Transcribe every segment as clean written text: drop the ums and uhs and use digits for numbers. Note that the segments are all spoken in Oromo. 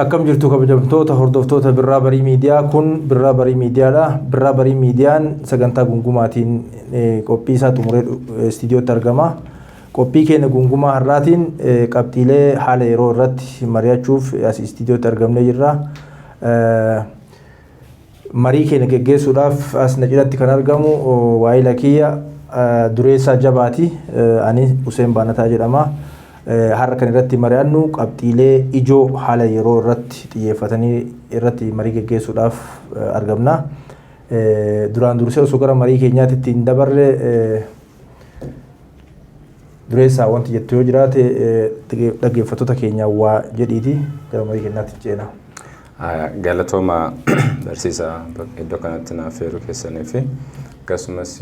Akkam jirtu kabajamtoota hordoftoota Birraa Barii Miidiyaa? Kun Birraa Barii Miidiyaadha. Birraa Barii Miidiyaan sagantaa gungumaatiin qophii isaa xumuree istiidiyootti argama. Qophii keenya gungumaa har'aatiin qabxiilee haala yeroo irratti mari'achuuf as istiidiyootti argamnee jirra. Marii keenya geggeessuudhaaf as na cinatti kan argamu waayila kiyya Dureessaa Jabaati. Ani Huseen Baanataa jedhama. Har'a kan irratti mari'annu qabxiilee ijoo haala yeroo irratti xiyyeeffatanii irratti marii geggeessuudhaaf argamna. Duraan dursee osoo gara marii keenyaatti hin dabarre, Dureessaa, wanti jettu yoo jiraate dhaggeeffattoota keenyaa waa jedhiiti gara marii keenyaatti ceena. Galatooma barsiisaa, iddoo kanatti naaf feeruu keessanii fi akkasumas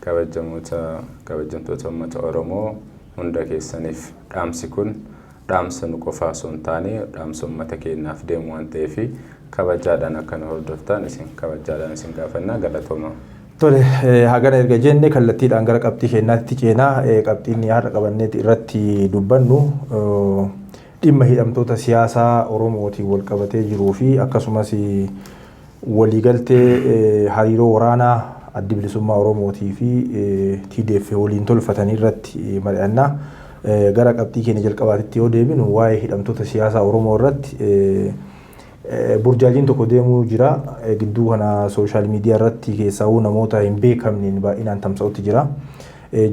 kabajamoota kabajamtoota uummata Oromoo hunda keessaniif, dhaamsi kun dhaamsa nu qofaa osoo hin taane dhaamsa uummata keenyaaf deemu waan ta'eef kabajaadhaan akka nu hordoftan isin kabajaadhaan isin gaafannaa, galatooma. Tole, hagana erga jenne kallattiidhaan gara qabxii keenyaatti ceenaa. Qabxiin har'a qabanneeti irratti dubbannu dhimma hidhamtoota siyaasaa Oromootiin wal qabatee jiruu fi akkasumas waliigaltee hariiroo waraanaa Addi Bilisummaa Oromootii fi TDF waliin tolfatanii irratti mari'anna. Gara qabxii keenya jalqabaatitti yoo deebinu, waa'ee hidhamtoota siyaasaa Oromoo irratti burjaajiin tokko deemuu jira. Gidduu kana social media irratti keessaawuu namoota hin beekamneen baay'inaan tamsa'utti jira.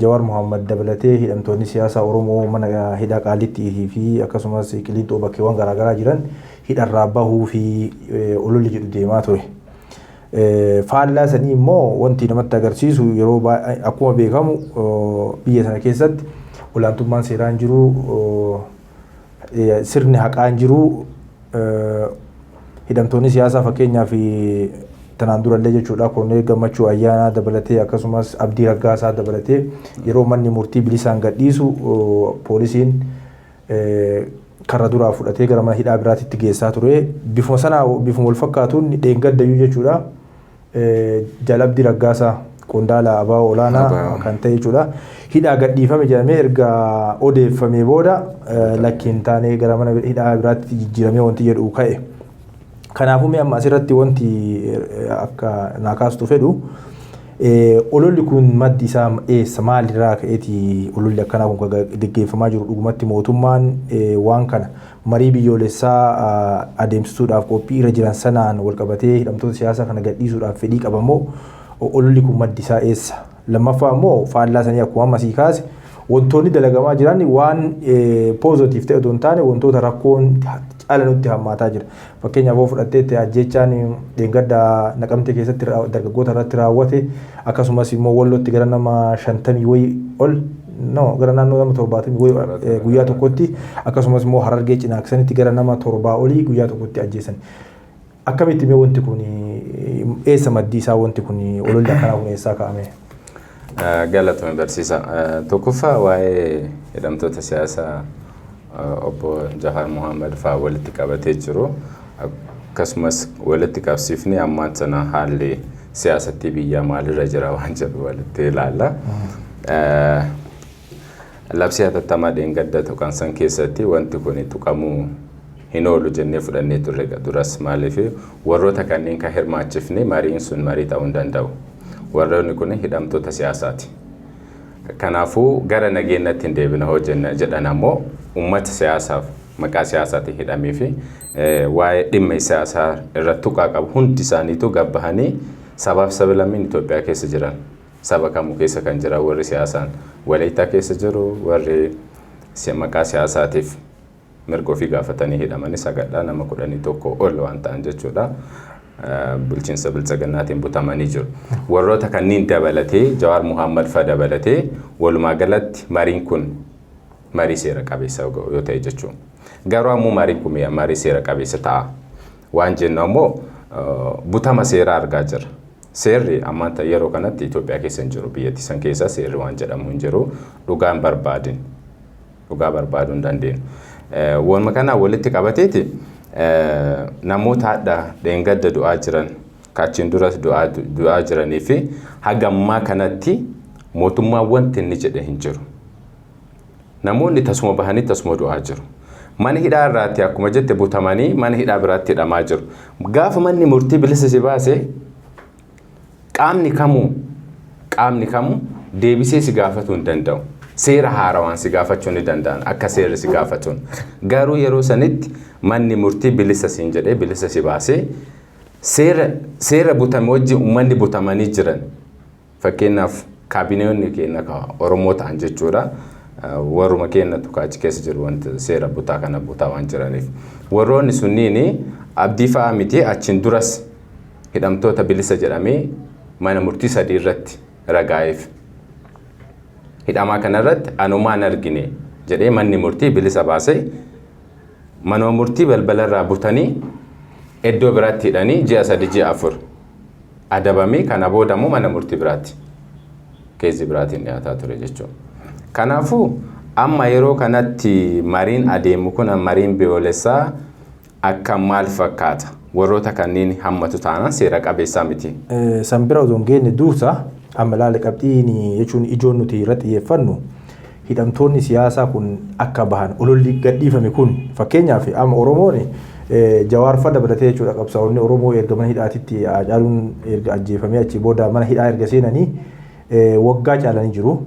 Jawaar Mohammad dabalatee hidhamtoonni siyaasaa Oromoo mana hidhaa Qaallittii fi akkasumas Qiliinxoo bakkeewwan garaagaraa jiran hidharraa bahuu fi ololli jedhu deemaa ture. Faallaa sanii immoo wanti namatti agarsiisu, yeroo akkuma beekamu biyya sana keessatti olaantummaan seeraa hin jiru, sirni haqaa hin jiru. Hidhamtoonni siyaasaa, fakkeenyaaf tanaan durallee jechuudha, Koroneel Gammachuu Ayyaanaa dabalatee akkasumas Abdii Raggaasaa dabalatee, yeroo manni murtii bilisaan gadhiisu poolisiin karra duraa fudhatee gara mana hidhaa biraatitti geessaa ture. Bifuma sanaa, bifuma wal fakkaatuun dheengaddayyuu jechuudha, Jaal Abdii Raggaasaa, qondaala ABO olaanaa kan ta'e jechuudha, hidhaa gadhiifame jedhamee erga odeeffamee booda lakki, hin taane, gara mana hidhaa biraatti jijjiiramee wanti jedhu ka'e. Kanaafuu mee amma asirratti wanti akka naa kaastu fedhu, ololli kun maddi isaa eessa? Maalirraa ka'eeti ololli akkanaa kun kan geggeeffamaa jiru? Dhugumatti mootummaan waan kana marii biyyoolessaa adeemsisuudhaaf qophii irra jiran sanaan walqabatee hidhamtoota siyaasaa kana gadhiisuudhaaf fedhii qabamoo, ololli kun maddi isaa eessa? Lammaffaa immoo, faallaa sanii akkuma amma sii kaase, wantoonni dalagamaa jiran waan positive ta'e otoo hin taane wantoota rakkoon caala nutti hammaataa jira. Fakkeenyaaf yoo fudhatteetti, ajjeechaan dheengadda Naqamtee keessatti dargaggoota irratti raawwate, akkasumas immoo Wallootti gara nama 50 wayii ol, no, gara naannoo nama 70 wayii guyyaa tokkotti, akkasumas immoo Harargee Cinaaksanitti gara nama 7 olii guyyaa tokkotti ajjeesan. Akkamitti mee wanti kun eessa maddii isaa, wanti kun ololli akkanaa kun eessaa ka'ame? Galatoomi barsiisa. Tokkoffaa, waa'ee hidhamtoota siyaasaa obbo Jawaar Mohaammed fa'aa walitti qabatee jiru. Akkasumas walitti qabsiifni ammaan sana haalli siyaasattii biyyaa maalirra jira waan jedhu walitti ilaalla. Labsii hatattamaa dheengadda tuqan san keessatti wanti kun tuqamuu hin oolu jennee fudhannee turre duras. Maaliif? Warroota kanneen kan hirmaachifne mariin sun marii ta'uu hin danda'u. Warroonni kun hidhamtoota siyaasaati. Kanaafuu gara nageenyatti hin deebina hoo jedhan ammoo uummata siyaasaaf maqaa siyaasaatiin hidhamee fi waa'ee dhimma siyaasaa irratti tuqaa qabu hundi isaaniitu gabbahanii, sabaaf sablammiin Itoophiyaa keessa jiran saba kamuu keessa kan jiran, warri siyaasaan Walaayittaa keessa jiru, warri maqaa siyaasaatiif mirga ofii gaafatanii hidhamanis hagadhaa nama 11 ol waan ta'an jechuudha. Bulchiinsa Biltsiginnaatiin butamanii jiru. Warroota kanneen dabalatee, Jawaar Muhammad fa dabalatee, walumaa galatti mariin kun marii seera qabeessa yoo ta'e jechuudha. Garuu ammoo mariin kun marii seera qabeessa ta'a waan jennu ammoo butama seeraa argaa jira. Seerri ammaan yeroo kanatti Itoophiyaa keessa hin jiru. Biyyattii san keessa seerri waan jedhamu hin jiru. Dhugaa hin barbaadin. Dhugaa barbaaduu hin dandeenyu. Waanuma kana walitti qabateeti namoota hadha dheengadda du'aa jiran, kaachiin duras du'aa jiranii fi haga ammaa kanatti mootummaan wanti inni jedhe hin jiru. Namoonni tasuma bahanii tasuma du'aa jiru. Mana hidhaa irraatti akkuma jette butamanii mana hidhaa biraatti hidhamaa jiru. Gaafa manni murtii bilisa si baase, qaamni kamuu deebisee si gaafatuu hin danda'u. Seera haarawaan si gaafachuu ni danda'an akka seerri si gaafatuun. Garuu yeroo sanitti manni murtii bilisa siin jedhee bilisa si baasee, seera butame wajjin uummanni butamanii jiran, fakkeenyaaf kaabineewwan keenya ka Oromoo ta'an jechuudha. Warruma keenyatu achi keessa jiru, wanti seera butaa kana butaa waan jiraniif. Warroonni sunniin Abdii fa'aa miti, achiin duras hidhamtoota bilisa jedhamee mana murtii sadii irratti ragaa'eef. Hidhamaa kanarratti anumaan argine jedhee manni murtii bilisa baasee, manuma murtii balbalarraa butanii iddoo biraatti hidhanii ji'a 3, ji'a 4 adabamee, kana booda immoo mana murtii biraatti keezii biraatiin dhiyaataa ture jechuudha. Kanaafuu amma yeroo kanatti mariin adeemu kun, mariin biyyoolessaa akka maal fakkaata? Warroota kanneen hammatu taanaan seera qabeessaa miti. San bira osoo hin geenye dursa amma ilaale, qabxiin jechuun ijoon nuti irratti xiyyeeffannu hidhamtoonni siyaasaa kun akka bahan ololli gadhiifame kun, fakkeenyaaf amma Oromoon Jawaar fa dabalatee jechuudha, qabsaa'onni Oromoo erga mana hidhaatitti, Haacaaluun erga ajjeefamee achi booda mana hidhaa erga seenanii waggaa caalanii jiru.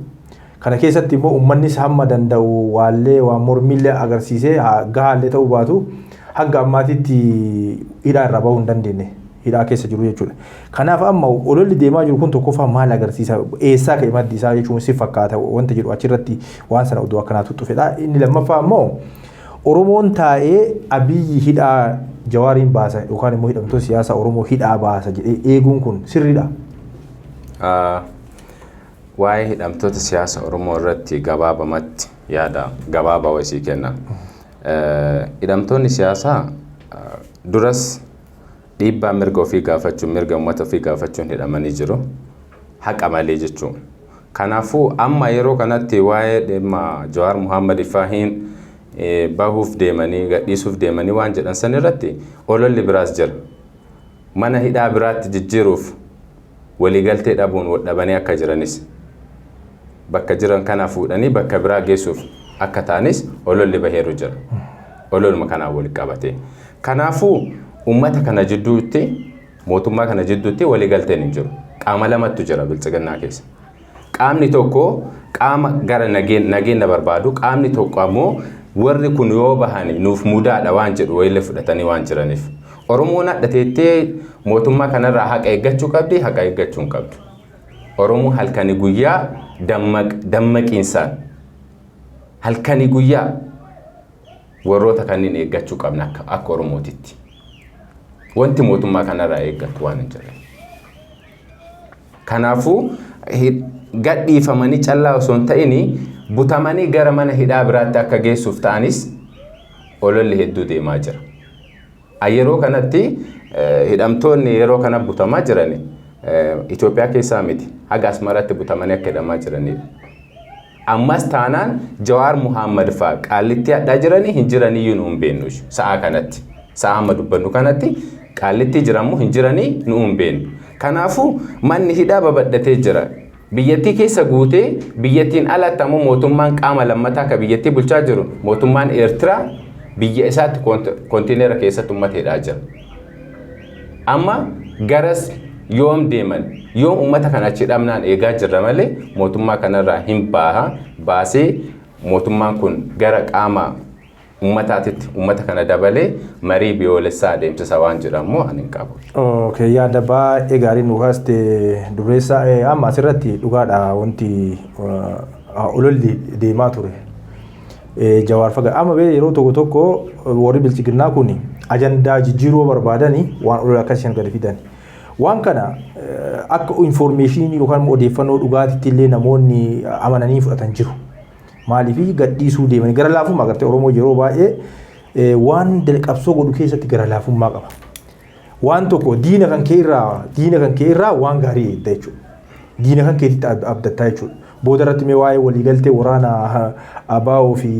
Kana keessatti immoo uummannis hamma danda'u waallee waan mormiillee agarsiisee, gahaallee ta'uu baatu, hanga ammaatitti hidhaa irraa bahuu hin dandeenye. Hidhaa keessa jiru jechuudha. Kanaaf amma ololli deemaa jiru kun tokkoffaa maal agarsiisa? Eessaa ka'e maddi isaa jechuun si fakkaata wanta jedhu achirratti waan sana oduu akkanaa tuttuufedha. Inni lammaffaa immoo Oromoon taa'ee Abiyyi hidhaa Jawaariin baasa yookaan immoo hidhamtoota siyaasaa Oromoo hidhaa baasa jedhee eeguun kun sirriidha? Waa'ee hidhamtoota siyaasa Oromoo irratti gabaabamatti yaada gabaabaa wayisii kenna. Hidhamtoonni siyaasaa duras dhiibbaa mirga ofii gaafachuun, mirga uummata ofii gaafachuun hidhamanii jiru. Haqa malee jechuun. Kanaafuu amma yeroo kanatti waa'ee dhimma Jawaar Muhammad faahiin bahuuf deemanii gadhiisuuf deemanii waan jedhan san irratti ololli biraas jira. Mana hidhaa biraatti jijjiiruuf waliigaltee dhabuun wal dhabanii akka jiranis, bakka jiran kana fuudhanii bakka biraa geessuuf akka ta'anis ololli baheeru jira. Ololuma kanaan wal qabate. Kanaafuu uummata kana jidduutti, mootummaa kana jidduutti waliigalteen hin jiru. Qaama lamatu jira biltsiginnaa keessa. Qaamni tokko qaama gara nageenya barbaadu, qaamni tokko ammoo warri kun yoo bahani nuuf mudaadha waan jedhu wayillee fudhatanii waan jiraniif. Oromoon hadha teettee mootummaa kanarraa haqa eeggachuu qabdi, haqa eeggachuu hin qabdu. Oromoo halkanii guyyaa dammaqiinsaan halkanii guyyaa warroota kanneen eeggachuu qabna akka Oromootitti. Wanti mootummaa kanarraa eeggatu waan hin jirre. Kanaafuu gadhiifamanii callaa osoo hin ta'in butamanii gara mana hidhaa biraatti akka geessuuf ta'anis ololli hedduu deemaa jira. Yeroo kanatti hidhamtoonni yeroo kana butamaa jiran Itoophiyaa keessaa miti, haga Asmaraatti butamanii akka hidhamaa jiranidha. Ammas taanaan Jawaar Muhammad fa'aa Qaallitti hadhaa jiranii hin jiraniyyuu nu hin beeknu sa'aa kanatti. Sa'aa amma dubbannu kanatti Qaallitti jiramu hin jiranii nu hin beeknu. Kanaafuu manni hidhaa babal'atee jira. Biyyattii keessa guutee, biyyattiin alatti ammoo mootummaan qaama lammataa akka biyyattii bulchaa jiru, mootummaan Eertiraa, biyya isaatti kontiineera keessatti uummata hidhaa jira. Amma garas yoom deeman, yoom uummata kana achi dhabnaan eegaa jirra malee, mootummaa kanarraa hin baaha baasee mootummaan kun gara qaama uummataatitti uummata kana dabalee marii biyyoolessaa adeemsisa waan jedhamu ani hin qabu. Okay, yaada baay'ee gaarii nu kaaste, dureessa. Amma asirratti dhugaadha, wanti ololli deemaa ture. Jawaar faga amma bee yeroo tokko tokko warri bilchiginnaa kun ajandaa jijjiiruu barbaadanii waan olola akkasii gadi fidan. Waan kana akka information yookaan odeeffannoo dhugaatitti illee namoonni amananii fudhatan jiru. Maaliif gadhiisuu deemanii gara laafummaa agartee, Oromoo yeroo baay'ee waan qabsoo godhu keessatti gara laafummaa qaba. Waan tokko diina kan kee irraa waan gaarii eegda jechuudha. Diina kan keetitti abdattaa jechuudha. Booda irratti mee waa'ee waliigaltee waraana ABO fi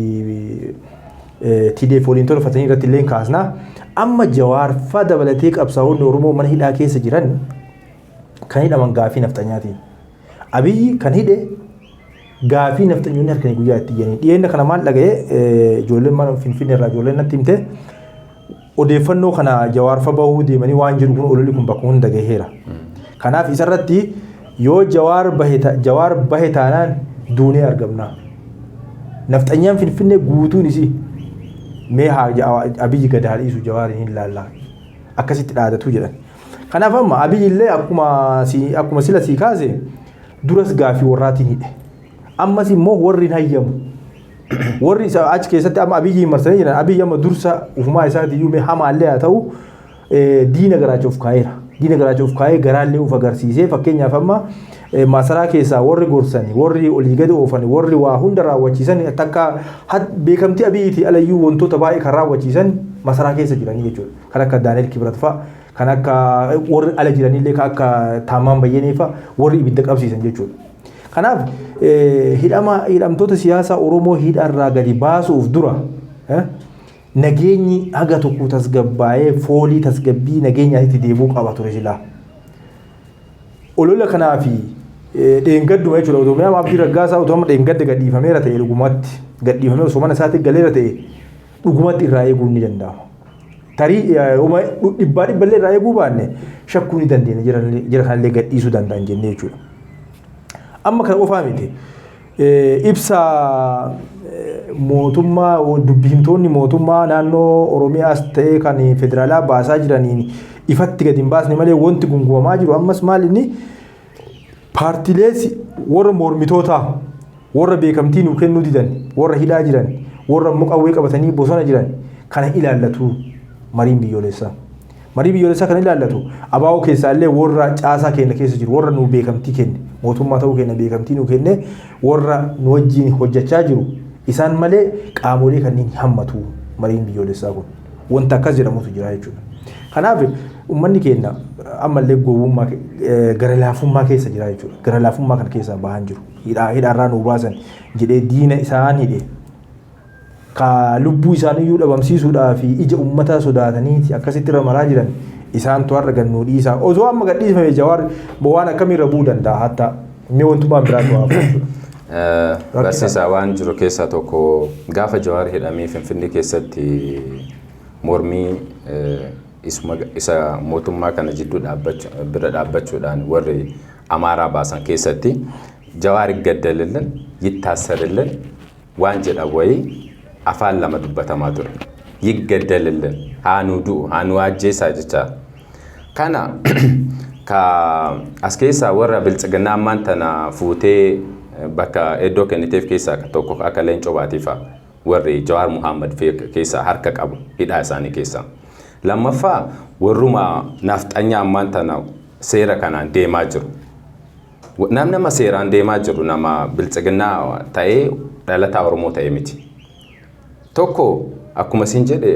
TDF waliin tolfatanii irratti illee kaasna. Amma Jawaarfaa dabalatee qabsaa'onni Oromoo mana hidhaa keessa jiran kan hidhaman gaafii nafxanyaatiin. Abiyyi kan hidhe Gaafii nafxanyoonni halkanii guyyaa itti iyyanii dhiyeenya kana maal dhaga'ee, ijoolleen mana Finfinnee irraa ijoolleen natti himte, odeeffannoo kana Jawaarfa bahuu deemanii waan jiru kun, ololli kun bakka hunda gaheera. Kanaaf isarratti yoo Jawaar bahe taanaan duunee argamna. Nafxanyaan Finfinnee guutuun isii mee haa Abiyyi gad haa dhiisu, Jawaariin hin laallaa akkasitti dhaadatu jedhan. Kanaaf amma Abiyyi illee akkuma sila sii kaase duras gaafii warraatiin hidhe. Ammas immoo warri hin hayyamu. Warri isa achi keessatti amma Abiyyi marsanii jiran, Abiyyi amma dursa ufumaa isaatiiyyuu mee hamaallee haa ta'u diina garaacha of kaa'eera. Diina garaacha of kaa'ee garaallee of agarsiisee, fakkeenyaaf amma masaraa keessaa warri gorsan, warri olii gadi oofan, warri waa hunda raawwachiisan, takka beekamtii Abiyyiitii alayyuu wantoota baay'ee kan raawwachiisan masaraa keessa jiranii jechuudha. Kan akka Daani'el Kibrat fa'a, kan akka warri ala jiranillee kan akka Taammaan Bayyanee fa'a, warri ibidda qabsiisan jechuudha. Kanaaf hidhama hidhamtoota siyaasaa Oromoo hidharraa gadi baasuuf dura nageenyi haga tokko tasgabbaa'ee foolii tasgabbii nageenyaatti deebi'uu qaba ture silaa. Olola kanaa fi dheengadduma jechuudha, otoo mi'a Abdii Raggaasaa otoo amma dheengadda gadhiifameera ta'e, dhugumatti gadhiifamee osoo mana isaatti galeera ta'e, dhugumatti irraa eeguun ni danda'ama. Tarii dhibbaa dhibballee irraa eeguu baanne, shakkuu ni dandeenya, jira kanallee gadhiisuu danda'an jennee jechuudha. Amma kana qofaa miti. Ibsa mootummaa, dubbi himtoonni mootummaa naannoo Oromiyaas ta'ee kan federaalaa baasaa jiraniin ifatti gadi hin baasne malee, wanti gungumamaa jiru ammas maal inni, paartiilee warra mormitootaa, warra beekamtii nuu kennuu didan, warra hidhaa jiran, warra immoo qawwee qabatanii bosona jiran kana ilaallatu mariin biyyoolessaa. Marii biyyoolessaa kan ilaallatu ABO keessaa illee warra caasaa keenya keessa jiru, warra nu beekamtii kenne, mootummaa ta'uu keenya beekamtii nu kenne, warra nu wajjin hojjechaa jiru isaan malee qaamolee kanneen hammatu mariin biyyoolessaa kun. Wanta akkas jedhamutu jira jechuudha. Kanaaf uummanni keenya ammallee gowwummaa, gara laafummaa keessa jira jechuudha. Gara laafummaa kana keessaa bahan jiru. Hidhaarraa nu baasan jedhee diina isaan hidhe, ka lubbuu isaaniiyyuu dhabamsiisuudhaa fi ija uummataa sodaataniiti akkasitti irra maraa jiran, isaantu har'a gannuu dhiisaa. Osoo amma gadhiifame Jawaar waan akkamiirra bu'uu danda'a hatta mee wantummaan biraatu haa jechuudha. Barsiisaa, waan jiru keessaa tokko, gaafa Jawaar hidhamee Finfinnee keessatti mormii isa mootummaa kana jidduu bira dhaabbachuudhaan warri Amaaraa baasan keessatti "Jawaar ይገደልልን ይታሰርልን" waan jedhan wayii afaan lama dubbatamaa ture. ይገደልልን, haa nu du'u, haa nu ajjeesaa jecha. Kana ka as keessaa warra Biltsiginnaa ammaan tana fuutee bakka iddoo kenniteef keessaa tokko akka Leencoo Baatiifaa, warri Jawaar Muhammad keessaa harka qabu hidhaa isaanii keessaa. Lammaffaa, warruma nafxanyaa ammaan tana seera kanaan deemaa jiru. Namni nama seeraan deemaa jiru nama Biltsiginnaa ta'ee dhalataa Oromoo ta'e miti. Tokko, akkuma isin jedhe,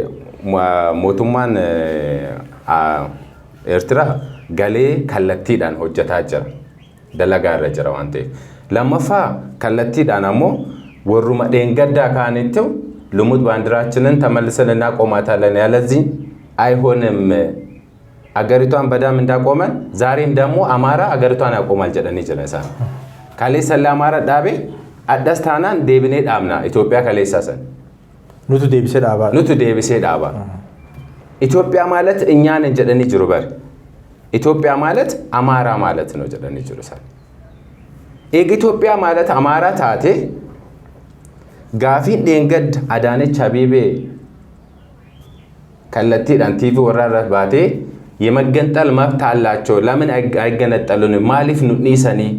mootummaan Eertiraa galee kallattiidhaan hojjetaa jira. Dalagaa irra jira waan ta'eef. Lammaffaa, kallattiidhaan ammoo warruma dheengaddaa kaanitti ልሙጥ ባንዲራችንን ተመልሰን እናቆማታለን፣ ያለዚህ አይሆንም፣ አገሪቷን በዳም እንዳቆመን ዛሬም ደግሞ አማራ አገሪቷን ያቆማል jedhanii jiran isaan. Kaleessallee Amaara dhaabe, addas taanaan deebinee dhaabna Itoophiyaa kaleessaa san. Nutu deebisee dhaabaa. Nutu deebisee dhaaba. ኢትዮጵያ ማለት እኛ ነን jedhanii jiru bari. ኢትዮጵያ ማለት አማራ ማለት ነው jedhanii jiru isaan. Eega Itoophiyaa ማለት Amaara taate, gaafiin dheengadda Adaanech Abeebee kallattiidhaan TV warraa irra baatee የመገንጠል መብት አላቸው፣ ለምን አይገነጠሉን፣ maaliif nu dhiisanii,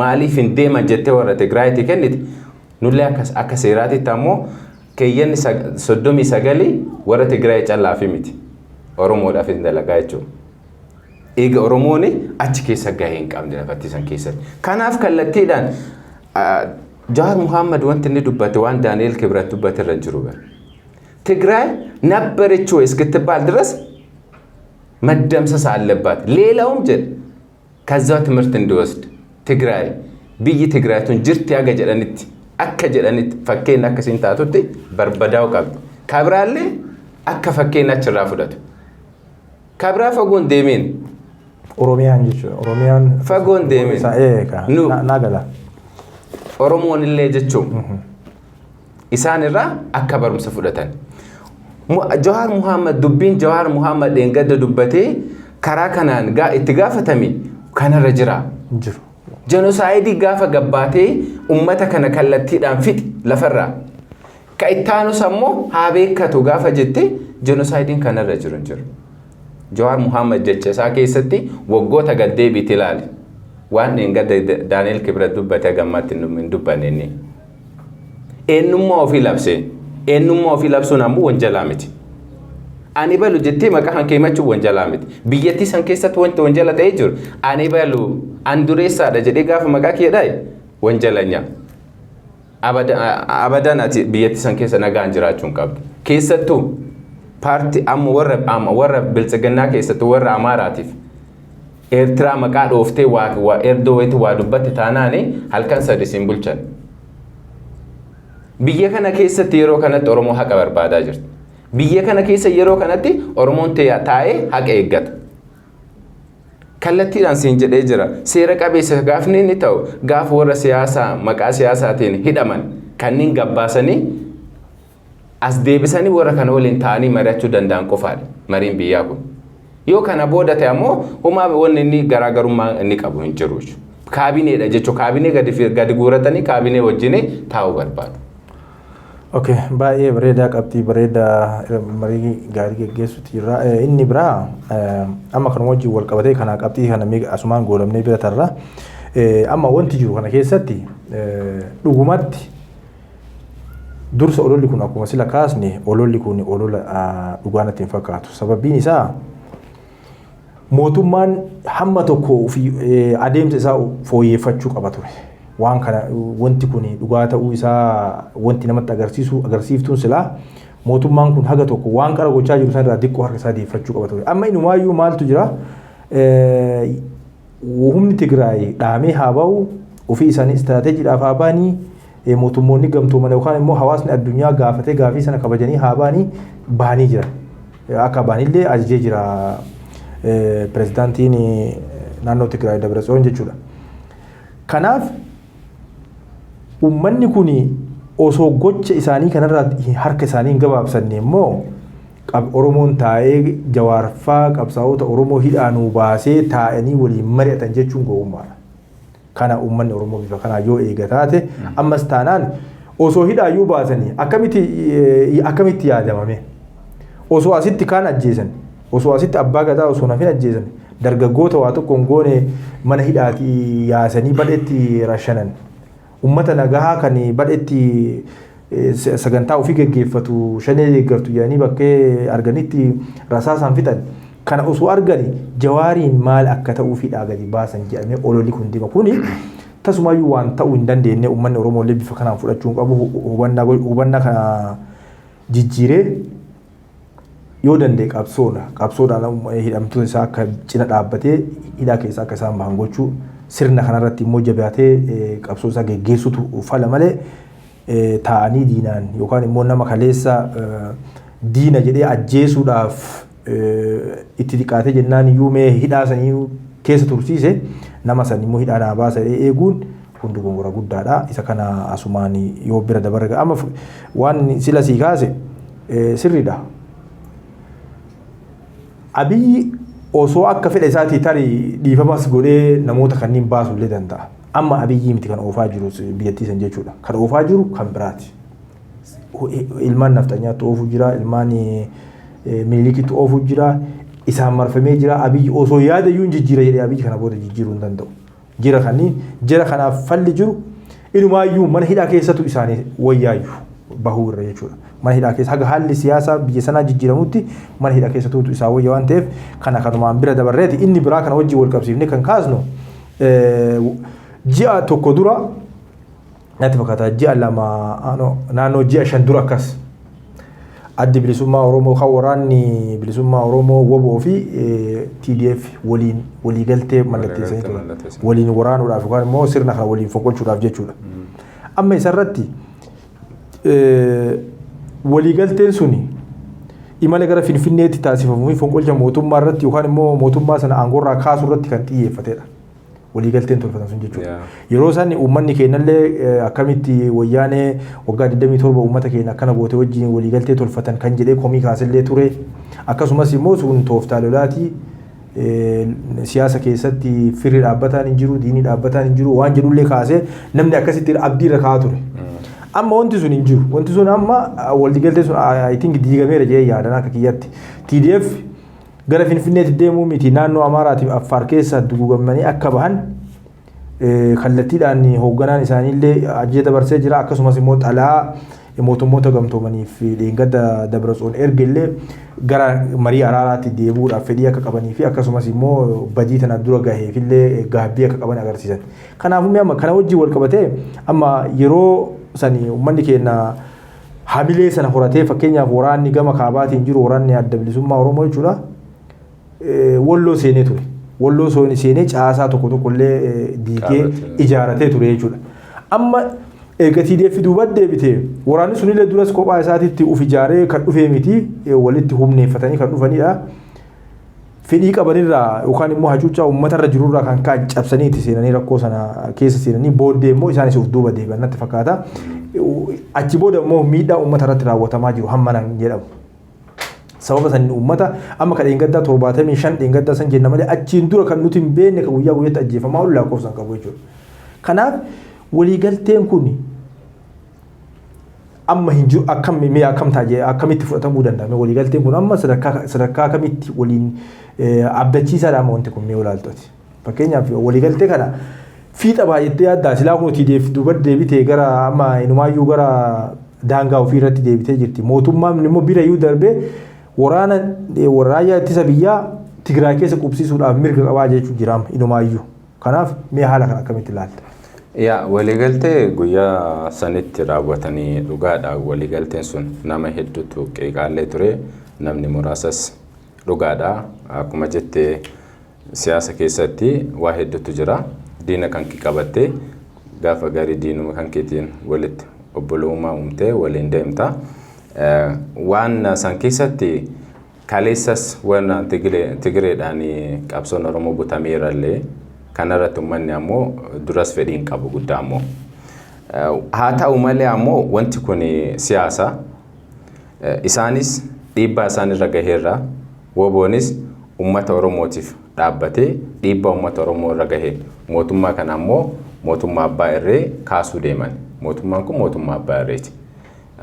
maaliif hin deeman jettee warra Tigraayitii kennite, nullee akka seeraatitti ammoo keeyyanni 39 warra Tigraay callaafi miti, Oromoodhaaf hin dalagaa jechuudha. Eega Oromoon achi keessa gahee hin qabne lafatti san keessatti. Kanaaf kallattiidhaan Jawaar Muhammad wanti inni dubbate waan Daani'el Kibrat dubbate irra hin jiru bara. ትግራይ ነበረች ወይ እስክትባል ድረስ መደምሰስ አለባት። ሌላውም jedhe ከዛ ትምህርት እንዲወስድ ትግራይ biyyi Tigraay tun jirti haga jedhanitti, akka jedhanitti fakkeenya akkasiin taatutti barbadaa'uu qabdi. Kabiraallee akka fakkeenya achirraa fudhatu. Kabiraa fagoon deemeen. Oromiyaan jechuudha. Oromiyaan. Fagoon deemeen. Naa gala. Oromoon illee jechuun isaan irraa akka barumsa fudhatan. Jawaar Muhammad, dubbiin Jawaar Muhammad dheengadda dubbatee karaa kanaan itti gaafatame kanarra jira. Jiru. Genocide gaafa gabbaatee ummata kana kallattiidhaan fixi lafarraa. Ka ittaanus ammoo haa beekatu gaafa jette genocideiin kanarra jiru hin jiru. Jawaar Muhammad jecha isaa keessatti waggoota gaddeebiitti ilaali. Waan dheengadda Daani'el Kibrat dubbate gammaatti hin dubbanne inni. Eenyummaa ofii labse. Eenyummaa ofii labsuun ammoo wanjalaa miti. Ani balu jettee maqaa kan kee himachuun wanjalaa miti. Biyyattii san keessatti wanti wanjala ta'ee jiru ani balu an dureessaadha jedhee gaafa maqaa kee dhaye wanjalanya. Abadan ati biyyattii san keessa nagaan jiraachuu hin qabdu. Keessattuu paartii amma warra biltsiginnaa keessattuu warra Amaaraatiif Eertiraa maqaa dhooftee waa erdoo wayitti waa dubbatte taanaani halkan sadi siin bulchan. Biyya kana keessatti yeroo kanatti Oromoo haqa barbaadaa jirti. Biyya kana keessa yeroo kanatti Oromoon taa'ee haqa eeggata. Kallattiidhaan siin jedhee jira. Seera qabeessa gaafni inni ta'u gaafa warra siyaasaa maqaa siyaasaatiin hidhaman kanneen gabbaasanii as deebisanii warra kana waliin ta'anii mari'achuu danda'an qofaadha mariin biyyaa kun. Yoo kana booda ta'e ammoo homaa wanni inni garaagarummaa inni qabu hin jiru. Kaabineedha jechuun kaabinee gadi guuratanii kaabinee wajjin taa'uu barbaadu. Okay, baay'ee bareedaa, qabxii bareedaa marii gaarii geggeessuuti jirra. Inni biraa amma kanuma wajjin wal qabatee kana qabxii kana asumaan goolabnee bira tarra. Amma wanti jiru kana keessatti dhugumatti dursa ololli kun akkuma sila kaasne ololli kun olola dhugaa natti hin fakkaatu. Sababiin isaa mootummaan hamma tokko ofii adeemsa isaa fooyyeffachuu qaba ture. Waan kana wanti kun dhugaa ta'uu isaa wanti namatti agarsiisu agarsiiftuun silaa mootummaan kun haga tokko waan qara gochaa jiru sanarraa xiqqoo harka isaa deeffachuu qaba ture. Amma inumaayyuu maaltu jira? Humni Tigraay dhaamee haa ba'u, ofii isaanii istiraateejiidhaaf haa ba'anii, mootummoonni gamtooman yookaan immoo hawaasni addunyaa gaafatee gaafii sana kabajanii haa ba'anii, bahanii jiran. Akka ba'anillee ajajee jira pirezidaantiin naannoo Tigraay Dabratsiyoon jechuudha. Kanaaf uummanni kun osoo gocha isaanii kanarraa harka isaanii hin gabaabsanne immoo Oromoon taa'ee Jawaarfaa qabsaa'ota Oromoo hidhaanuu baasee taa'anii waliin mari'atan jechuun gowwummaadha. Kana uummanni Oromoo bifa kanaa yoo eega taate ammas taanaan osoo hidhaayyuu baasanii akkamitti yaadamame, osoo asitti kaan ajjeesan, osoo asitti abbaa gadaa osoo nafin ajjeesan, dargaggoota waa tokko hin goone mana hidhaatii yaasanii badhetti rashanan, ummata nagahaa kan badhetti sagantaa ofii geggeeffatu shanee deeggartu jedhanii bakkee arganitti rasaasaan fixan. Kana osoo argani Jawaariin maal akka ta'uu hidhaa gadi baasan jedhamee ololli kun deema. Kuni tasumaayyuu waan ta'uu hin dandeenye. Uummanni Oromoo illee bifa kanaan fudhachuu hin qabu. Hubannaa kana jijjiiree yoo danda'e qabsoodha. Qabsoodhaan hidhamtoota isaa akka cina dhaabbatee hidhaa keessaa akka isaan bahan gochuu, sirna kanarratti immoo jabaatee qabsoo isaa geggeessutu fala malee taa'anii diinaan yookaan immoo nama kaleessa diina jedhee ajjeesuudhaaf itti xiqqaatee jennaan iyyuu mee hidhaa sanii keessa tursiise nama san immoo hidhaa naa baasa jedhee eeguun kun dogongora guddaadha. Isa kana asumaan yoo bira dabarre amma waan sila sii kaase sirriidha. Abiyyi osoo akka fedha isaatii tarii dhiifamas godhee namoota kanneen baasuu illee danda'a. Amma Abiyyi miti kan oofaa jiru biyyattii san jechuudha. Kan oofaa jiru kan biraati. Ilmaan nafxanyaatti oofuu jira, ilmaan Minilikitti oofuu jira, isaan marfamee jira. Abiyyi osoo yaada iyyuu hin jijjiira jedhee Abiyyi kana booda jijjiiruu hin danda'u. Jira kanneen jira kanaaf falli jiru inumaayyuu mana hidhaa keessattuu isaanii wayyaayyuu bahuu irra jechuudha. Mana hidhaa keessa haga haalli siyaasaa biyya sanaa jijjiiramutti mana hidhaa keessattuu isaa wayya waan ta'eef kana kanumaan bira dabarreeti. Inni biraa kana wajjin wal qabsiifnee kan kaasnu ji'a tokko dura natti fakkaata, ji'a 2, naannoo ji'a 5 dura akkas, Addi Bilisummaa Oromoo kan Waraanni Bilisummaa Oromoo WBO fi TDF waliin waliigaltee mallatteessanii turan. Waliin waraanuudhaaf yookaan immoo sirna kana waliin fonqolchuudhaaf jechuudha. Amma isarratti waliigalteen suni imala gara Finfinneetti taasifamuu fi fonqolcha mootummaa irratti yookaan immoo mootummaa sana aangoorraa kaasuu irratti kan xiyyeeffatedha. Waliigalteen tolfatan sun jechuudha. Yeroo isaan uummanni keenyallee akkamitti wayyaanee waggaa 27 uummata keenya akkana goote wajjin waliigaltee tolfatan kan jedhee komii kaasellee ture. Akkasumas immoo sun tooftaa lolaatii, siyaasa keessatti firri dhaabbataan hin jiru, diinii dhaabbataan hin jiru waan jedhullee kaasee namni akkasitti abdii irra kaa'aa ture. Amma wanti sun hin jiru. Wanti sun amma waliigaltee sun, I think, diigameera jedhee yaadan akka kiyyatti. TDF gara Finfinneetti deemuu miti, naannoo Amaaraatiif Affaar keessa dugugamanii akka bahan kallattiidhaan hoogganaan isaaniillee ajaja dabarsee jira. Akkasumas immoo xalaa mootummoota gamtoomaniif dheengadda Dabratsoon ergellee gara marii araaraatti deebi'uudhaaf fedhii akka qabanii fi akkasumas immoo badii tana dura gaheefillee gaabbii akka qaban agarsiisan. Kanaafuu amma kana wajjin wal qabatee amma yeroo sani uummanni keenya hamilee sana horatee, fakkeenyaaf waraanni gama kaabaatiin jiru, waraanni Adda Bilisummaa Oromoo jechuudha, Walloo seenee ture. Walloo seenee caasaa tokko tokko illee diigee ijaaratee ture jechuudha. Amma erga TDF duuba deebitee waraanni sunillee duras kophaa isaatitti uf ijaaree kan dhufee miti, walitti humneeffatanii kan dhufanidha. Fedhii qabanirraa yookaan immoo hacuuccaa uummatarra jirurraa kan ka'an cabsanii itti seenanii rakkoo sana keessa seenanii booddee immoo isaanis uf duuba deebi'an natti fakkaata. Achi booda immoo miidhaa uummata irratti raawwatamaa jiru hamma nan jedhamu. Sababa saniin uummata amma ka dheengaddaa 75 dheengaddaa san jenna malee achiin dura kan nuti hin beekne kan guyyaa guyyaatti ajjeefamaa oolu lakkoofsan qabu jechuudha. Kanaaf waliigalteen kun amma hin jiru, akkam mee akkam ta'a, akkamitti fudhatamuu danda'a? Waliigalteen kun amma sadarkaa akkamitti waliin abdachiisaadha amma wanti kun mee olaaltoti? Fakkeenyaaf waliigaltee kana fiixa baay'attee yaaddaa? Silaa kun TDF duuba deebitee gara amma inumaayyuu gara daangaa ofii irratti deebitee jirti. Mootummaan immoo bira iyyuu darbee waraana raayyaa ittisa biyyaa Tigraay keessa qubsiisuudhaaf mirga qabaa jechuu jira inumaayyuu. Kanaaf mee haala kana akkamitti ilaalta? Yaa, waliigaltee guyyaa sanitti raawwatanii dhugaadha. Waliigalteen sun nama hedduutu qeeqaallee ture. Namni muraasas dhugaadha. Akkuma jettee siyaasa keessatti waa hedduutu jira. Diina kan kee qabattee gaafa garii diinuma kan keetiin walitti obbolummaa uumtee waliin deemta. Waan san keessatti kaleessas waan Tigireedhaan qabsoon Oromoo butameerallee kanarratti uummanni ammoo duras fedhiin qabu guddaa ammoo. Haa ta'u malee ammoo wanti kun siyaasa. Isaanis dhiibbaa isaan irra gaheerra, WBOnis uummata Oromootiif dhaabbatee dhiibbaa uummata Oromoo irra gahe, mootummaa kana ammoo mootummaa abbaa irree kaasuu deeman. Mootummaan kun mootummaa abbaa irreeti.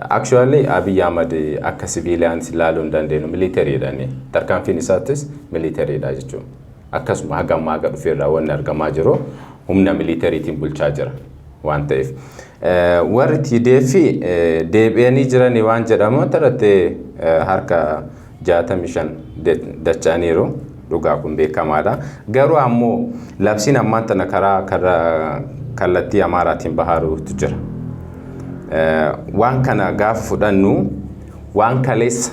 Actually Abiy Ahmad akka civilians ilaaluu hin dandeenyu, militariidhaan. Tarkaanfiin isaattis militariidha jechuudha. Akkasuma haga ammaa haga dhufeerraa wanni argamaa jiru humna militariitiin bulchaa jira waan ta'eef. Warri TDF deebi'anii jiranii waan jedhamu irratti harka 65 dacha'aniiru. Dhugaa kun beekamaadha. Garuu ammoo labsiin ammaan tana karaa kallattii Amaaraatiin bahaaruutu jira. Waan kana gaafa fudhannu, waan kaleessa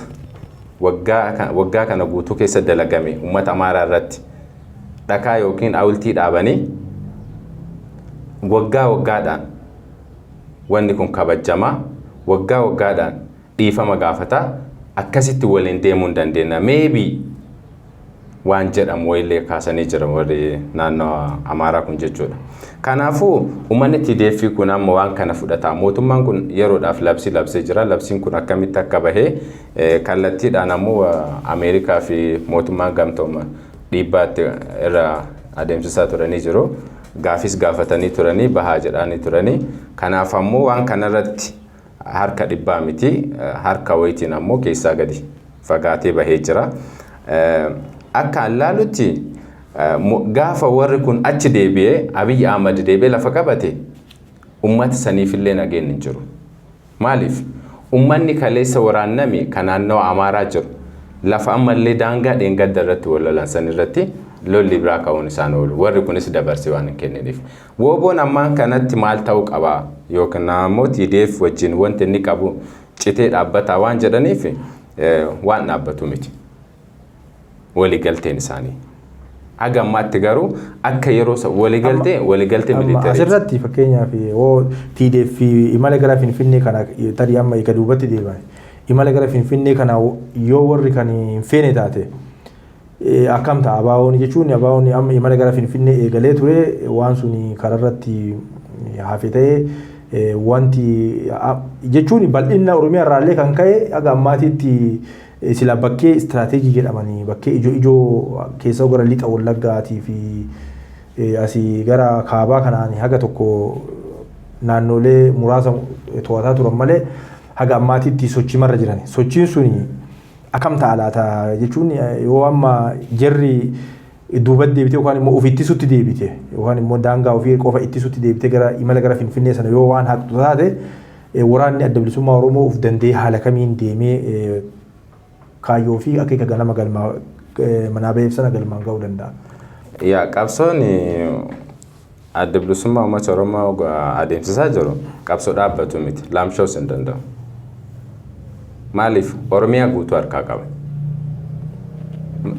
waggaa kana guutuu keessa dalagame uummata Amaaraa irratti dhakaa yookiin hawultii dhaabanii waggaa waggaadhaan wanni kun kabajamaa, waggaa waggaadhaan dhiifama gaafataa, akkasitti waliin deemuu hin dandeenya. Maybe waan jedhamu wayillee kaasanii jira warri naannoo Amaaraa kun jechuudha. Kanaafuu uummanni TDF kun amma waan kana fudhata. Mootummaan kun yeroodhaaf labsii labsee jira. Labsiin kun akkamitti akka bahee kallattiidhaan ammoo Ameerikaa fi mootummaan gamtooma dhiibbaatti irra adeemsisaa turanii jiru. Gaafis gaafatanii turanii, bahaa jedhanii turanii. Kanaaf ammoo waan kanarratti harka 100 miti, harka wayitiin ammoo keessaa gadi fagaatee bahee jira. Akka ilaalutti gaafa warri kun achi deebi'ee, Abiy Ahmad deebi'ee lafa qabate, ummata saniifillee nageenyi hin jiru. Maaliif? Ummanni kaleessa waraanname kan naannoo Amaaraa jiru lafa ammallee daangaa dheengadda irratti wal lolan san irratti lolli biraa ka'uun isaan oolu. Warri kunis dabarsee waan hin kenniniif. WBOn ammaan kanatti maal ta'uu qaba? Yookiin ammoo TDF wajjin wanti inni qabu citee dhaabbataa waan jedhaniif waan dhaabbatu miti. Waliigalteen isaanii. Haga ammaatti garuu akka yeroo waliigaltee military. Asirratti fakkeenyaaf yoo TDF imala gara Finfinnee kana tarii amma eega duubatti deeman, imala gara Finfinnee kana yoo warri kan hin feene taate, Akkam ta'a ABO'n jechuun ABO'n amma imala gara Finfinnee eegalee ture, waan sun kararratti hafe ta'ee, wanti jechuun bal'ina Oromiyaa irraallee kan ka'e haga ammaatitti sila bakkee istiraateejii jedhamanii bakkee ijoo ijoo keessa gara lixa Wallaggaatii fi asii gara kaabaa kanaan haga tokko naannolee muraasa to'ataa turan malee haga ammaatitti sochii marra jiran. Sochiin suni akkam ta'a laata jechuun, yoo amma jarri duubatti deebite yookaan immoo of ittisutti deebite yookaan immoo daangaa ofii qofa ittisutti deebite, gara imala gara Finfinnee sana yoo waan haqxu taate, waraanni Adda Bilisummaa Oromoo of danda'ee haala kamiin deemee kaayyoo fi akeeka ganama galmaa manaa ba'eef sana galmaan ga'uu danda'a? Yaa, qabsoon Adda Bilisummaa Uummata Oromoo adeemsisaa jiru qabsoo dhaabbatu miti. Laamshoos hin danda'u. Maaliif? Oromiyaa guutuu harkaa qaba.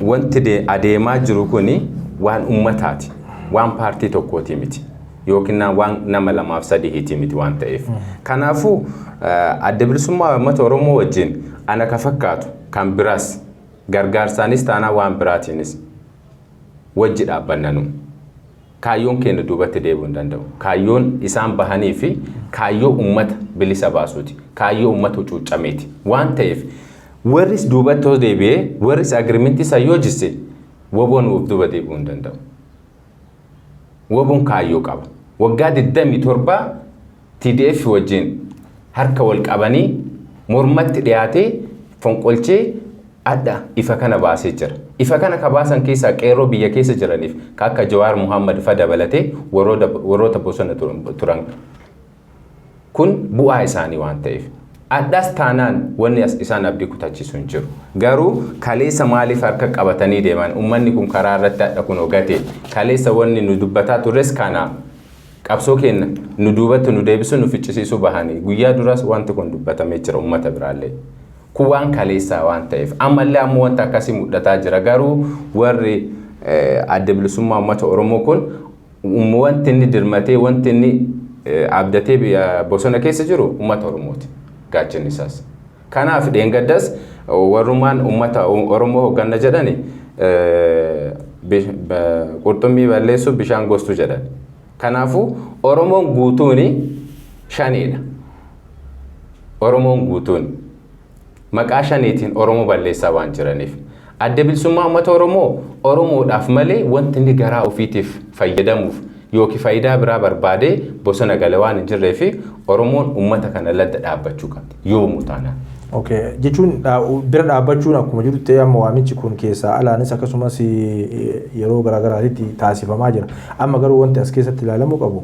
Wanti adeemaa jiru kuni waan uummataati. Waan paartii tokkooti miti. Yookiin waan nama lamaaf sadiiti miti waan ta'eef. Kanaafuu Adda Bilisummaa Uummata Oromoo wajjin ana ka fakkaatu kan biraas gargaarsaanis taanaa waan biraatiinis wajji dhaabbannanu. Kaayyoon keenya duubatti deebi'uu hin danda'u. Kaayyoon isaan bahanii fi kaayyoo uummata bilisa baasuuti. Kaayyoo uummata hucuuccameeti. Waan ta'eef warris duubatti yoo deebi'ee, warris agreement isa yoo jisse, WBOn of duuba deebi'uu hin danda'u. WBOn kaayyoo qaba. Waggaa 27 TDF wajjin harka wal qabanii mormatti dhiyaatee fonqolchee adda ifa kana baasee jira. Ifa kana ka baasan keessaa qeerroo biyya keessa jiraniif ka akka Jawaar Muhammad fa dabalatee warroota bosona turan. Kun bu'aa isaanii waan ta'eef. Addas taanaan wanni as isaan abdii kutachiisu hin jiru. Garuu kaleessa maaliif harka qabatanii deeman? Uummanni kun karaa irratti hadha kun hogate. Kaleessa wanni nu dubbataa turres kana, qabsoo keenya nu duubatti nu deebisu, nu ficcisiisuu bahanii, guyyaa duras wanti kun dubbatamee jira uummata biraallee. Kun waan kaleessaa waan ta'eef ammallee ammoo wanta akkasii mul'ataa jira. Garuu warri Adda Bilisummaa Uummata Oromoo kun wanti inni dirmatee, wanti inni abdatee bosona keessa jiru uummata Oromooti. Gaachanni isaas. Kanaaf dheengaddas warrumaan uummata Oromoo hoogganna jedhani qurxummii balleessuuf bishaan gostuu jedhan. Kanaafuu Oromoon guutuun shaniidha. Oromoon guutuun maqaa shaniitiin Oromoo balleessaa waan jiraniif. Adda Bilisummaa Uummata Oromoo Oromoodhaaf malee wanti inni garaa ofiitiif fayyadamuuf yookiin faayidaa biraa barbaadee bosona gale waan hin jirree fi Oromoon uummata kana ladda dhaabbachuu qabdi. Yoomuu taanaan. Okay. Jechuun bira dhaabbachuun akkuma jiru ta'e, amma waamichi kun keessaa alaanis akkasumas yeroo garaagaraatitti taasifamaa jira. Amma garuu wanti as keessatti ilaalamuu qabu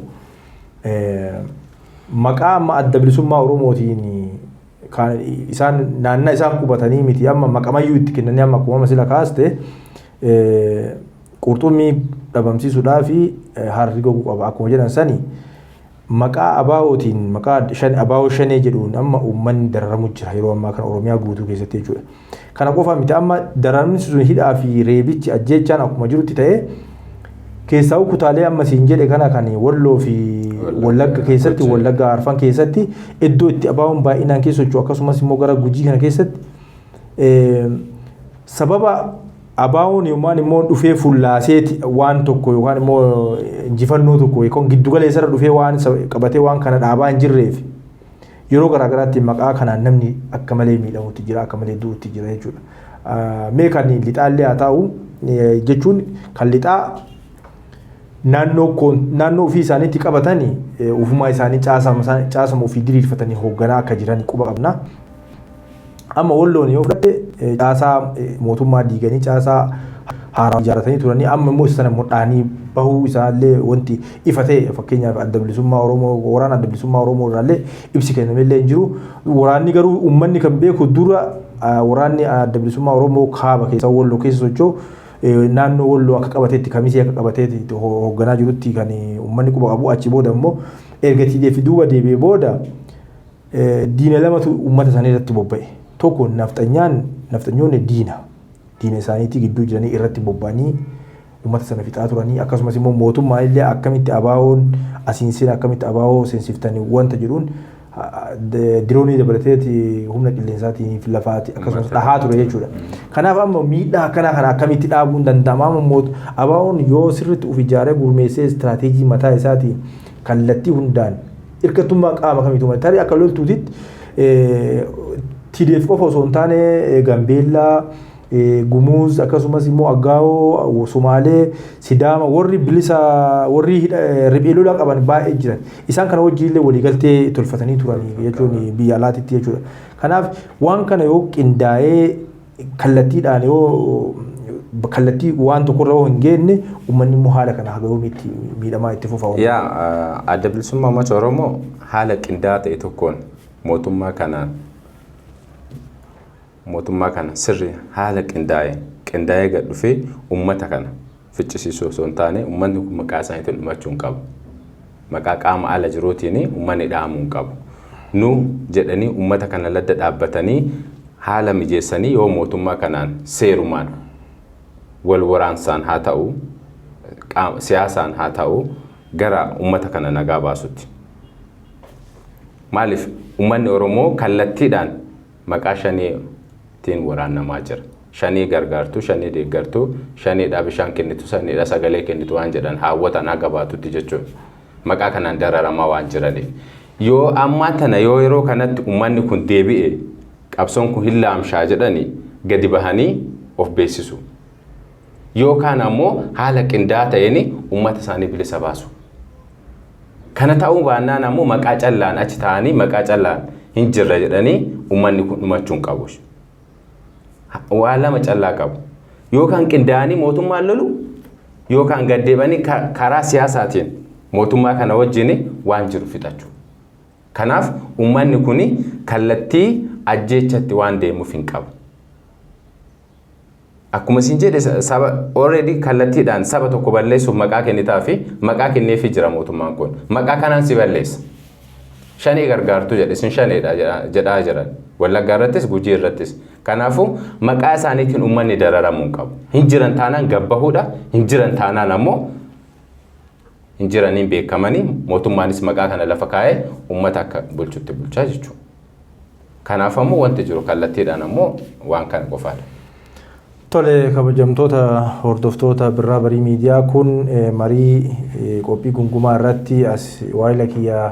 maqaa amma Adda Bilisummaa Oromootiin kan isaan naannaa isaan qubatanii miti, amma maqamayyuu itti kennanii, amma akkuma sila kaaste qurxummii dhabamsiisuudhaa fi harri goguu qaba akkuma jedhan sani, maqaa ABO'tiin, maqaa ABO shanee jedhuun amma uummanni dararamu jira yeroo ammaa kana Oromiyaa guutuu keessatti jechuudha. Kana qofa miti, amma dararamni sun hidhaa fi reebichi ajjeechaan akkuma jirutti ta'ee, keessaa kutaalee amma siin jedhe kana kan Walloo fi Wallagga keessatti, Wallagga Arfan keessatti, iddoo itti ABO'n baay'inaan keessa socho'u, akkasumas immoo gara Gujii kana keessatti, sababa ABO'n yookaan immoo dhufee fullaaseeti waan tokko yookaan immoo injifannoo tokko yookaan giddugala isarra dhufee waan qabatee waan kana dhaabaa hin jirreef, yeroo garaagaraatti maqaa kanaan namni akka malee miidhamutti jira, akka malee du'utti jira jechuudha. Mee kan lixaallee haa ta'u jechuun, kan lixaa naannoo ofii isaaniitti qabatanii ofumaa isaanii caasama ofii diriirfatanii hoogganaa akka jiran quba qabna. Amma Walloon yoo fudhatte, caasaa mootummaa diiganii caasaa haaraa ijaarratanii turanii, amma immoo sana mudhaanii bahuu isaallee wanti ifa ta'e, fakkeenyaaf Adda Bilisummaa Oromoo, waraana Adda Bilisummaa Oromoo irraallee ibsi kennamillee hin jiru. Waraanni garuu uummanni kan beeku dura waraanni Adda Bilisummaa Oromoo kaaba keessa Walloo keessa socho'u naannoo Walloo akka qabateetti, Kamisee akka qabateetti hoogganaa jirutti kan uummanni quba qabu. Achi booda immoo erga TDF duuba deebi'ee booda diina lamatu uummata isaanii irratti bobba'e. Tokko nafxanyaan, nafxanyoonni diina isaaniitii gidduu jiranii irratti bobba'anii uummata sana fixaa turanii, akkasumas immoo mootummaan illee akkamitti ABO'n asiin seen, akkamitti ABO seensiftanii wanta jedhuun Diroonii dabalateeti humna qilleensaatiin fi lafaati akkasumas dhahaa ture jechuudha. Kanaaf amma miidhaa akkanaa kana akkamitti dhaabuun danda'ama? Amma ABO'n yoo sirriitti of ijaaree gurmeessee istiraateejii mataa isaatiin kallattii hundaan hirkattummaa qaama kamiituu malee, tarii akka loltuutitti TDF qofa osoo hin taane Gambeellaa, Gumuuz, akkasumas immoo Aggaawoo, Sumaalee, Sidaama, warri bilisa, warri riphee lolaa qaban baay'ee jiran. Isaan kana wajjin illee waliigaltee tolfatanii turan jechuun biyya alaatitti jechuudha. Kanaaf waan kana yoo qindaa'ee kallattiidhaan, yoo kallattii waan tokkorra yoo hin geenne, uummanni immoo haala kana haga yoomiitti miidhamaa itti fufa? Yaa, Adda Bilisummaa Uummata Oromoo haala qindaa'aa ta'e tokkoon mootummaa kana sirri haala qindaa'ee gad dhufee uummata kana ficcisiisuu osoo hin taane, uummanni kun maqaa isaaniitiin dhumachuu hin qabu. Maqaa qaama ala jiruutiin uummanni dhahamuu hin qabu. Nu jedhanii uummata kana ladda dhaabbatanii haala mijeessanii yoo mootummaa kanaan seerumaan wal waraansaan haa ta'u, siyaasaan haa ta'u, gara uummata kana nagaa baasutti. Maaliif uummanni Oromoo kallattiidhaan maqaa shaniitiin waraanamaa jira. Shanii gargaartu, shanii deeggartu, shaniidha bishaan kennitu, shaniidha sagalee kennitu waan jedhan haawwatan haga baatutti jechuudha. Maqaa kanaan dararamaa waan jiraniif. Yoo ammaa tana, yoo yeroo kanatti uummanni kun deebi'e, qabsoon kun hin laamshaa jedhanii gadi bahanii of beeksisu. Yookaan ammoo haala qindaa'aa ta'een uummata isaanii bilisa baasu. Kana ta'uu baannaan ammoo maqaa callaan achi ta'anii maqaa callaan hin jirra jedhanii uummanni kun dhumachuu hin qabu. Waa lama callaa qabu. Yookaan qindaa'anii mootummaan lolu, yookaan gaddeebanii karaa siyaasaatiin mootummaa kana wajjin waan jiru fixachuu. Kanaaf uummanni kun kallattii ajjeechatti waan deemuuf hin qabu. Akkuma isin jedhe, saba already kallattiidhaan saba tokko balleessuuf maqaa kennitaa fi maqaa kenneefii jira mootummaan kun. Maqaa kanaan si balleessa. Shanii gargaartuu jedhe, isin shaneedha jedhaa jiran. Wallaggaa irrattis, Gujii irrattis. Kanaafuu maqaa isaaniitiin uummanni dararamuu hin qabu. Hin jiran taanaan gabbahuudha. Hin jiran taanaan ammoo hin jiraniin beekamanii mootummaanis maqaa kana lafa kaa'ee uummata akka bulchutti bulchaa jechuudha. Kanaaf ammoo wanti jiru kallattiidhaan ammoo waan kana qofaadha. Tole, kabajamtoota hordoftoota Birraa Barii Miidiyaa, kun marii qophii gungumaa irratti as waayila kiyya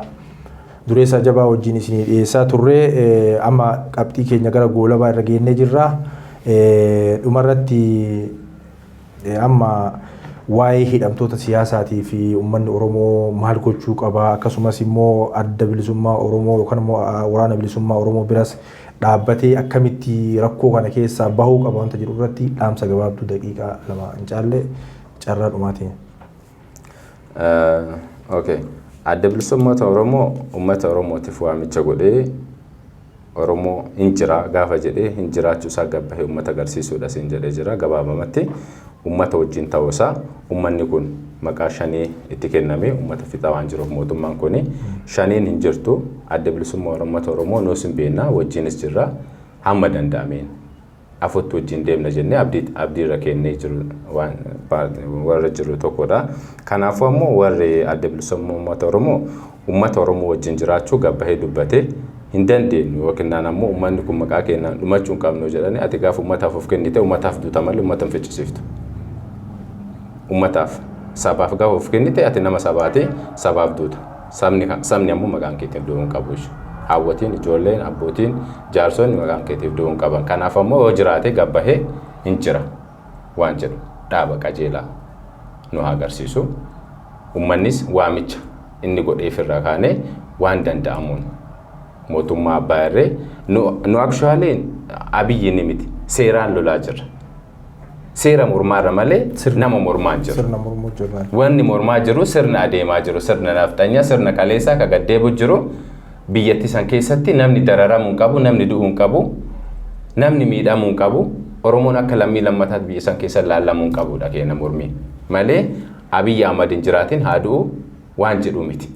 Dureessaa Jabaa wajjin isinii dhiyeessaa turre. Amma qabxii keenya gara goolabaa irra geennee jirra. Dhumarratti amma waa'ee hidhamtoota siyaasaatii fi uummanni Oromoo maal gochuu qaba, akkasumas immoo Adda Bilisummaa Oromoo yookaan immoo Waraana Bilisummaa Oromoo biras dhaabbatee akkamitti rakkoo kana keessaa bahuu qaba wanta jedhu irratti dhaamsa gabaabduu daqiiqaa 2 hin caalle carraa dhumaatiin. Okay. Adda Bilisummaa Oromoo uummata Oromootiif waamicha godhee, Oromoo hin jira gaafa jedhee hin jiraachuu isaa gabbahee uummata agarsiisuudha siin jedhee jira. Gabaabamatti uummata wajjin ta'uusaa, uummanni kun maqaa shanii itti kenname uummata fixaa waan jiruuf mootummaan kun shaniin hin jirtu, Adda Bilisummaa Uummata Oromoo nuus hin beekna, wajjinis jirra, hamma danda'ameen afutti wajjin deemna jennee abdii irra kennee jiru waan warra jiru tokkodha. Kanaafuu ammoo warri Adda Bilisummaa Uummata Oromoo uummata Oromoo wajjin jiraachuu gabbahee dubbatee hin dandeenyu yookiin ammoo uummanni kun maqaa keenyaan dhumachuu hin qabnu jedhanii, ati gaafa uummataaf of kennite uummataaf duuta malee uummata hin ficcisiiftu. Uummataaf, sabaaf gaafa of kennite ati nama sabaati, sabaaf duuta. Sabni ammoo maqaan keetiin du'uu hin qabu jechuudha. Haawwatiin, ijoolleen, abbootiin, jaarsonni maqaan keetiif du'uu hin qaban. Kanaaf ammoo yoo jiraate gabbahee hin jira waan jedhu dhaaba qajeelaa nu haa agarsiisu. Uummannis waamicha inni godheef irraa kaanee waan danda'amuun mootummaa abbaa irree nu actually Abiyyi ni miti, seeraan lolaa jirra. Seera mormaarra malee nama mormaa hin jiru. Sirna mormuu jirra. Wanni mormaa jiru sirna adeemaa jiru, sirna nafxanyaa, sirna kaleessaa ka gaddeebu jiru. Biyyattii san keessatti namni dararamuu hin qabu, namni du'uu hin qabu, namni miidhamuu hin qabu. Oromoon akka lammii lammataatti biyya san keessa laallamuu hin qabudha keenya mormii. Malee Abiyyi Ahmad hin jiraatin haa du'u waan jedhu miti.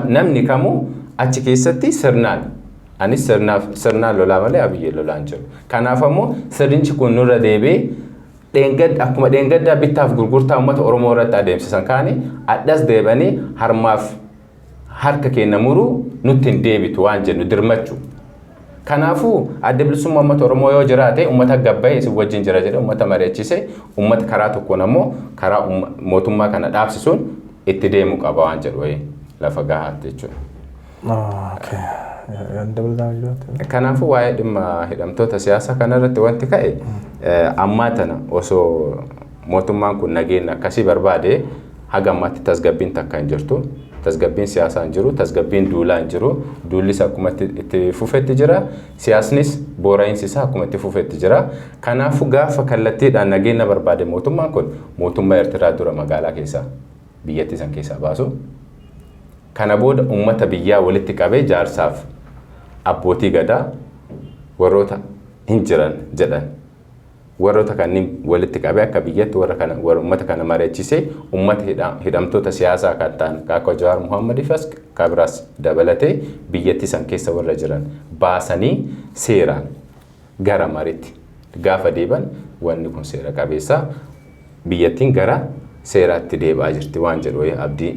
Namni kamuu achi keessatti sirnaan, anis sirnaaf sirnaan lolaa malee Abiyyi lolaa hin jiru. Kanaaf ammoo sirnichi kun nurra deebi'ee dheengadda akkuma dheengaddaa bittaaf gurgurtaa uummata Oromoo irratti adeemsisan kaani addas deebanii harmaaf Harka keenya muruu nutti hin deebitu waan jennu dirmachuu. Kanaafuu Adda Bilisummaa Uummata Oromoo yoo jiraate, uummata gabbayee isin wajjin jira jedhee uummata mari'achiisee, uummata karaa tokkoon ammoo karaa mootummaa kana dhaabsisuun itti deemuu qaba waan jedhu wayii lafa gahaatti jechuudha. Kanaafuu waa'ee dhimma hidhamtoota siyaasaa kanarratti wanti ka'e, ammaa tana osoo mootummaan kun nageenya akkasii barbaade, haga ammaatti tasgabbiin takka hin jirtu. Tasgabbiin siyaasaa hin jiru, tasgabbiin duulaa hin jiru. Duullis akkuma itti fufetti jira. Siyaasnis boora'iinsi isaa akkuma itti fufetti jira. Kanaafuu gaafa kallattiidhaan nageenya barbaade mootummaan kun, mootummaa Eertiraa dura magaalaa keessaa, biyyattii san keessaa baasu. Kana booda uummata biyyaa walitti qabee, jaarsaaf abbootii gadaa warroota hin jiran jedhan, warroota kanneen walitti qabee, akka biyyatti warra kana, uummata kana mari'achisee, uummata hidhamtoota siyaasaa kan ta'an akka Jawaar Muhammadifas kabiraas dabalatee biyyattii san keessa warra jiran baasanii seeraan gara mariitti gaafa deeban, wanni kun seera qabeessa, biyyattiin gara seeraatti deebi'aa jirti waan jedhu abdii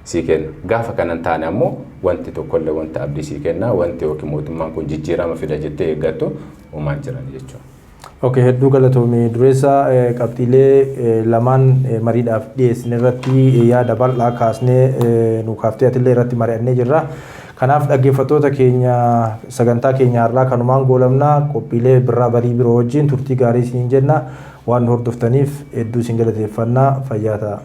sii kenna. Gaafa kanan taane ammoo wanti tokkollee wanta abdii sii kenna, wanti yookiin mootummaan kun jijjiirama fida jettee eeggattu uumaan jiran jechuudha. Ok, hedduu galatoomii dureessa. Qabxiilee lamaan mariidhaaf dhiyeessine irratti yaada bal'aa kaasnee nu kaaftee, atillee irratti mari'annee jirra. Kanaaf dhaggeeffattoota keenya, sagantaa keenya har'aa kanumaan goolabna. Qophiilee birraa barii biroo wajjin turtii gaarii isiniin jenna. Waan nu hordoftaniif hedduu isin galateeffannaa. Fayyaa ta'a.